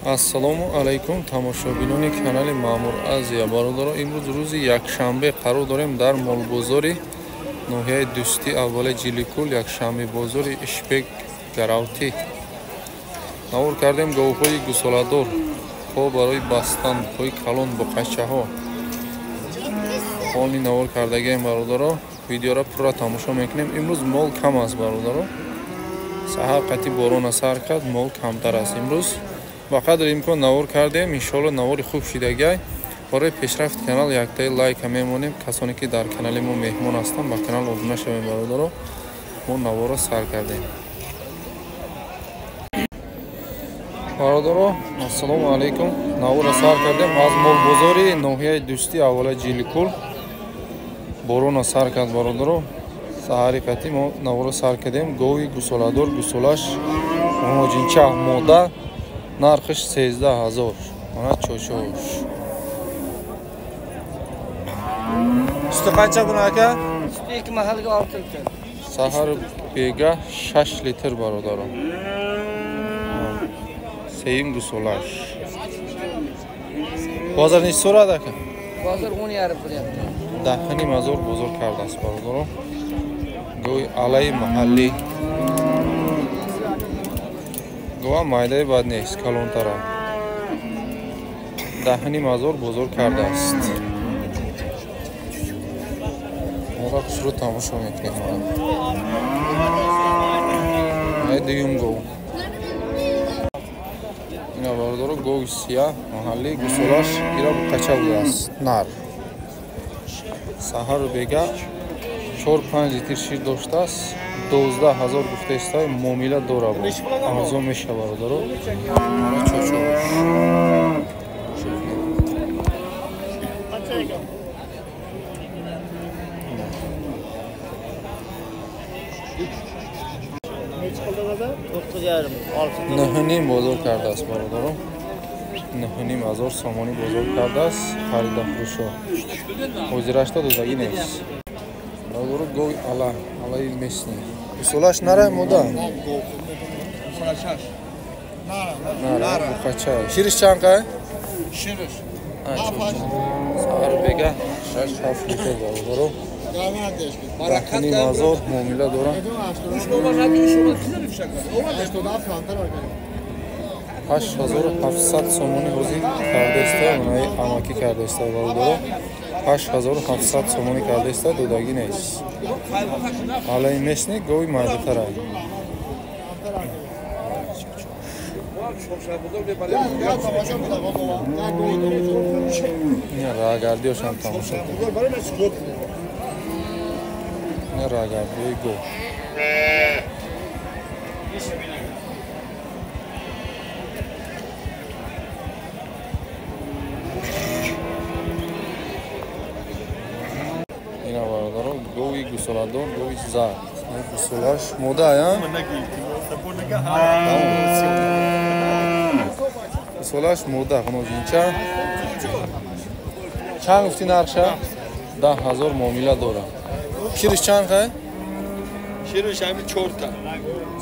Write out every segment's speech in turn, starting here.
Ассалому алайкум тамошобинони канали Маъмур Азия. Бародаро, имрӯз рӯзи якшанбе қарор дорем дар молбозори ноҳияи Дӯстӣ, аввали Ҷиликул, якшанбе бозори Ишбек Гаравтӣ. Навор кардем говҳои гусоладор, ҳо барои бастан, ҳои калон бо қачаҳо. Ҳоли навор кардагием бародаро, видеора пурра тамошо мекунем. Имрӯз мол кам аст бародаро. Саҳар қатъи борона сар кард, мол камтар аст имрӯз. Ба қадри имкон навор кардем, иншоалло навори хуб шидагиай. Барои пешрафти канал яктаи лайка мемонем. Касоне ки дар канали мо меҳмон ҳастанд, ба канал обуна шавем бародаро. Мо наворро сар кардем. Бародаро, ассалому алайкум. Наворро сар кардем аз молбозори ноҳияи Дӯстӣ, аввала Ҷиликул. Борона сар кард бародаро. Саҳари қатъи мо наворро сар кардем. Гови гусоладор, гусолаш муҳоҷинча мода, нархиш 13 000. Мана чочош. Сути қанча буна ака? Суti ikki mahalga 6 litr. Саҳар бега 6 литр бародаро. Сеюм гусолаш. Бозор нечи so'radi aka? Bozor 10,5 qilyapti. 10,5 ҳазор бозор кардааст бародаро. Гови алаи маҳаллӣ. Гова майдаи бад нест, калонтара. 10,5 ҳазор бозор кардааст. Моро хушрӯ тамошо мекунем. Ай дуюм гов. Ина бародаро, гови сия маҳаллӣ, гусолаш ира қача будааст, нар. Саҳару бега 4-5 литр шир доштааст. 12 000 гуфтаистай, муомила дора бо. Арзон меша бародаро. Мана чочош. Нӯҳним бозор кардааст бародаро. 9,5 ҳазор сомонӣ бозор кардааст харида фурӯшо. Ҳозирашта додагӣ нест. Бародаро, гови ала, алаи местный. Гусолаш нара мода? Нара, буқача. Шириш чанд қай? Шириш. Саҳар бега 6-7 литр бародаро. 10,5 ҳазор муомила дорам. 8700 сомонӣ ҳозир кардаиста, онаи амакӣ кардаиста бародаро. 8700 сомонӣ кардаиста, додагӣ нест. Алаи местный, гови майдатара. Ина рагардиошам тамошо кунед. Ина рагардиои гов. Ина бародаро, гови гусоладор, гови зард. Гусолаш мода, я? Гусолаш мода, ғуноҷинча. Чанд гуфти нархша? 10 000 муомила дора. Шириш чанд қай? Шириш ҳами 4 та.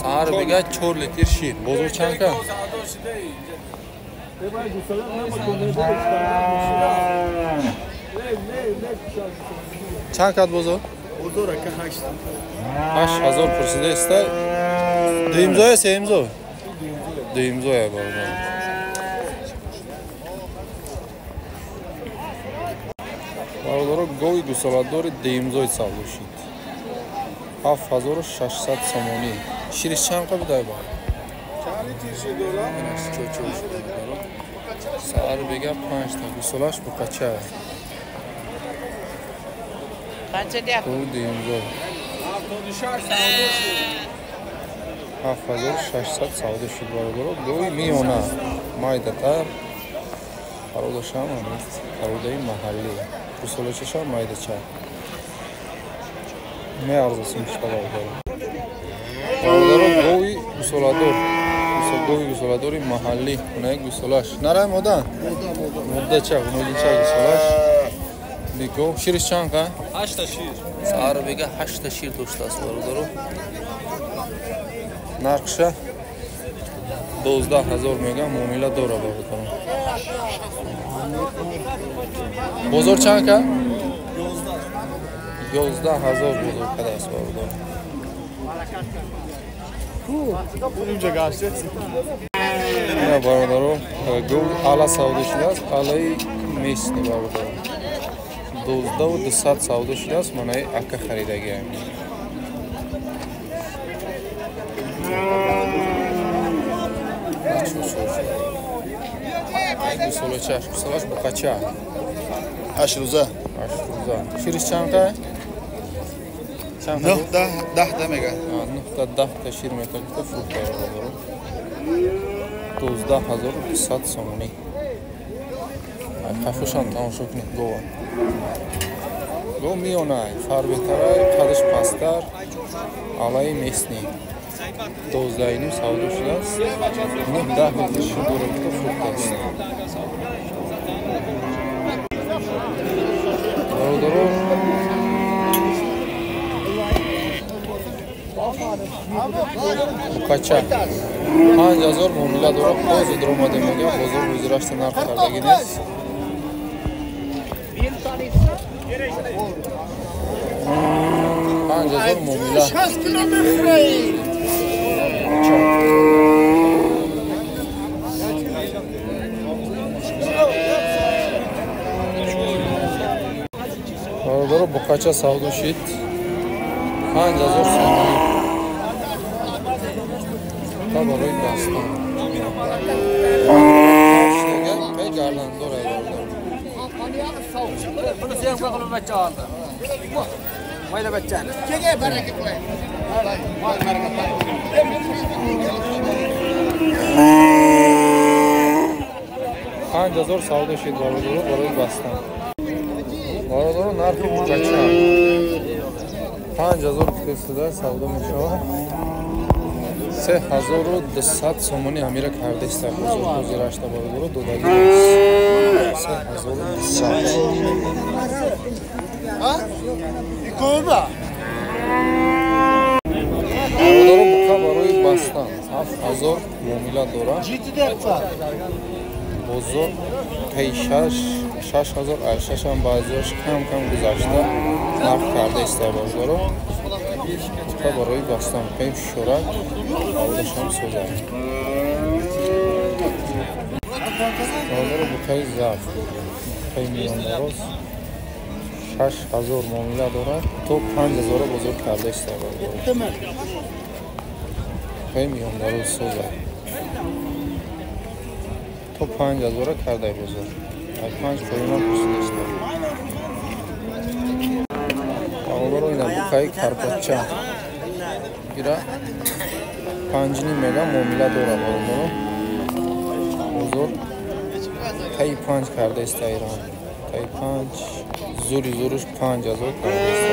Саҳар бега 4 литр шир. Бозор чанд ка? Чанд кад бозор? Бозор ака 8. 8000 пурсидаиста. Дуюмзоя, сеюмзой? Дуюмзоя бародар. Бародаро, гови гусоладори дуюмзой савдо шид. 7600 сомонӣ. Шириш чанд қа будай ба? Чанд литр шир дора? Чочош бародаро. Саҳар бега 5 та гусолаш буқача. Qancha deyapti? Гови дуюмзой. 76 савдо шуд. 7600 савдо шуд бародаро. Гови миёна, майдатар. Пародашам пародаи маҳаллӣ. Гусолачашам майдача. Меарзасим шуда бародаро. Бародаро, гови гусоладор. Гови гусоладори маҳаллӣ. Унаи гусолаш. Нарай мода? Модача, ғуноҷинча гусолаш. Бигов. Шириш чанд қа? 8 та шир. Саҳар бега 8 та шир доштааст бародаро. Нархша 12 000 мегам, муомила дора, бародарон. Бозор чанд ка? 11 000 бозор кадааст, бародарон. Ина, бародаро, гов ала савдо шудааст, алаи местный, бародарон. 12 200 савдо шудааст, манаи ака харидагиам. Гусолачаш, гусолаш буқача. 8 рӯза. 8 рӯза. Шириш чанд ка? Нӯҳ даҳта мега. Нӯҳта даҳта шир метагуфта фурӯхта, бародаро. 12 200 сомонӣ. Қафошам тамошо кунед гова. Гов миёнай, фарбетарай, қадаш пасттар, алаи местный. 12,5 савдо шудааст. 9-10 литр шир дора гуфта фурӯхтааст. Бародаро, буқача 5000 муомила дора, ҳозир омадем, мега бозор ҳозирашта нарх кардагӣ нест. 5000 муомила. 60 кило мехӯраи. Ча. Бародаро, буқача савдо шид 5000 сомонӣ. Та барои бастан. Пай гардандор ай, бародар. Buni съёмка qilib bachcha oldi. Mayda bachchani. Kega baraka qilay. Mol baraka. 5000 савдо шид, бародаро, барои бастан. Бародаро, нархи буқача 5000 гуфтесуда савдо мешавад. 3200 сомонӣ ҳамира кардаиста бозор ҳозирашта, бародаро, додагӣ нест. 3200. Икоба. Бародаро, буқа барои бастан 7000 муомила дорад. Бозор таи 6000, аз шашам баъзиҳош кам кам гузашта нарх карда иста, бародаро. Буқа барои бастан пем шӯрак, овдашам созад. Бародаро, буқаи зарф, буқаи миёндароз 6000 муомила дорад, то 5000-а бозор карда иста, бародаро. Буқаи миёндароз созад. То 5000-а кардай бозор. Ай панҷ поёнам пурсида иста. Бародаро, ина буқаи карпатча. Ира 5,5 мега муомила дорад, бародаро. Бозор таи панҷ карда иста Ирон. Таи панҷ, зури зуруш 5000 карда иста.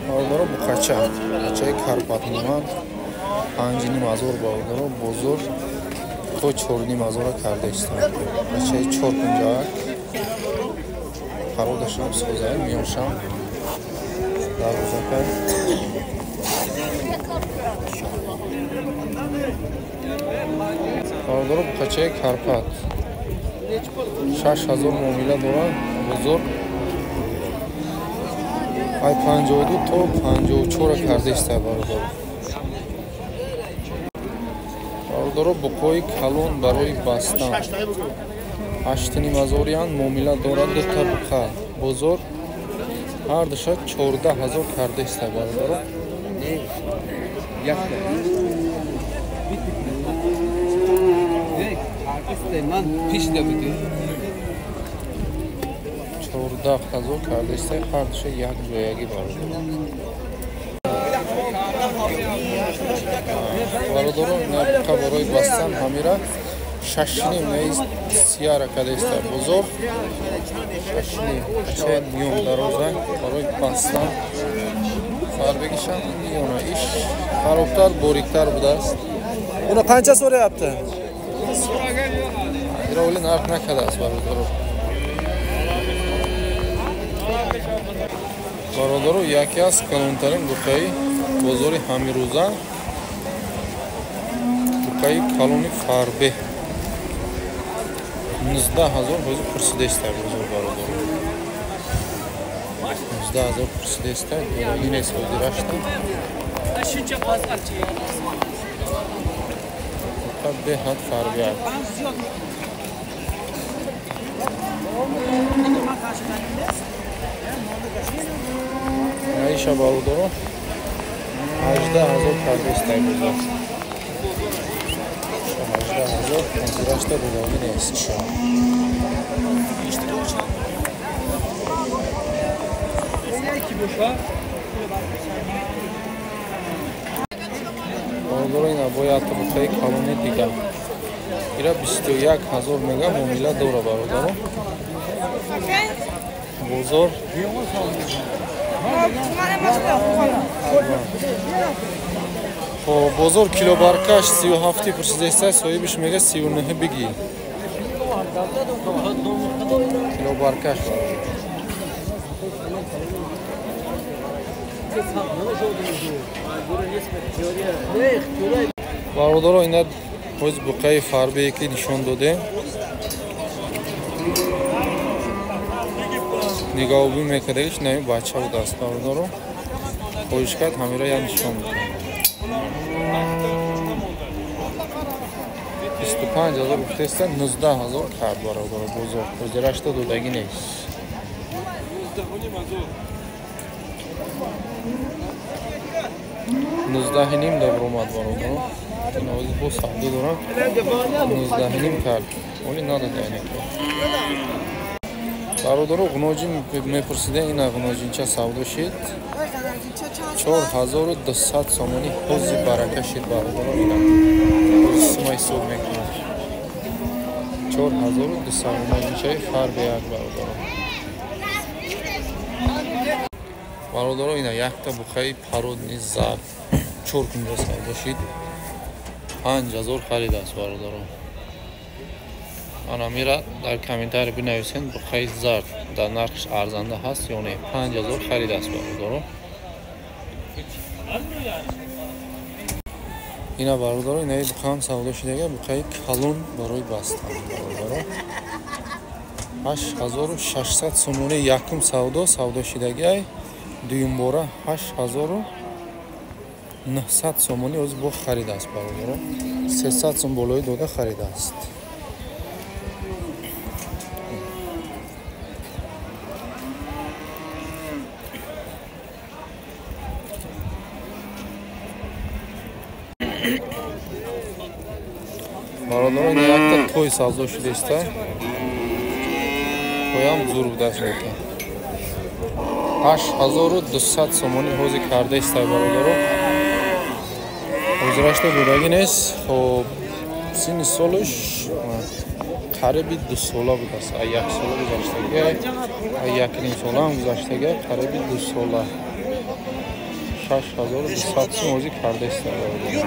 Бародаро, буқача, буқачаи карпатмонанд 5,5 ҳазор, бародаро, бозор то 4,5 ҳазора карда иста. Буқачаи чор кунҷаак, пародашам созай, миёншам дарвозакай. Бародаро, буқачаи карпат 6000 муомила дорад, бозор ай 52 то 54 карда иста, бародаро. Бародаро, буқои калон барои бастан 8,5 ҳазориян муомила дорад дута буқа. Бозор ҳардуша 14 000 карда иста, бародаро. Yakta. Man pishda buti. 14 000 карда иста ҳардуша як ҷоягӣ, бародаро. Бародаро, ина буқа барои бастан ҳамира 6,5 наи сияра карда иста бозор. 6,5 ачаи миён дароза барои бастан фарбегишам миёна иш харобтар, бориктар будааст. Уна қанча so'rayapti? Ира оли нарх накардааст, бародаро. Бародаро, яке аз калонтарин буқаи Бозори ҳамирӯза буқаи калони фарбе 19,000 ҳозир пурсидеста бозор бародаро. 19,000 пурсидеста, дораги нест ҳозирашта. Буқа беҳад фарбе аст. Наиша бародаро 18,000 кардестай бозор. 18,000 ҳозирашта дораги нест иша. Бародаро ина бояд буқаи калони дигар. Ира 21,000 мега муомила дора бародаро. Бозор хоб бозор килобаркаш 37 пурсидеста, соҳибиш мега 39 бигӣ. Килобаркаш бародаро. Бародаро ина ҳоз буқаи фарбее ки нишон додем нигаҳобӣ мекардагиш нави бача будааст бародаро. Хоҳиш кард ҳамира я нишон додем. 25,000 гуфтеста, 19,000 кард бародаро бозор. Ҳозирашта додагӣ нест. 19,5 добромад бародаро. Ин ҳозир бо савдо дорам. 19,5 кард. Оли надода инеки. Бародаро ғуноҷин мепурсидем, ина ғуноҷинча савдо шид. 4200 сомонӣ ҳози барака шид бародаро ина. Ҳози сума ҳисоб мекунам. 4200 ғуноҷинчаи фарбе як бародаро. Бародаро ина якта буқаи пародни зард 4 кунҷа савдо шид. 5000 харидааст бародаро. Ана мира дар комментарий бинависен буқаи зард дар нархш арзанда ҳаст ё не. 5000 харидааст бародаро. Ина бародаро инаи буқаам савдо шидага, буқаи калон барои бастан бародаро. 8600 сомонӣ якум савдо шидагиай, дуюмбора 8900 сомонӣ ҳозир бо харидааст бародаро. 300 сом болои дода харидааст. Бародаро ина якта той савдо шудеста. Тоям зур будааст лекин. 8200 сомонӣ ҳозир кардаистай бародаро. Ҳозирашта додагӣ нест. Хоб синни солаш қариби 2 сола будааст. А 1 сола гузаштагӣ, а 1,5 сола ҳам гузаштагӣ, қариби 2 сола. 6200 сом ҳозир кардаистай бародаро.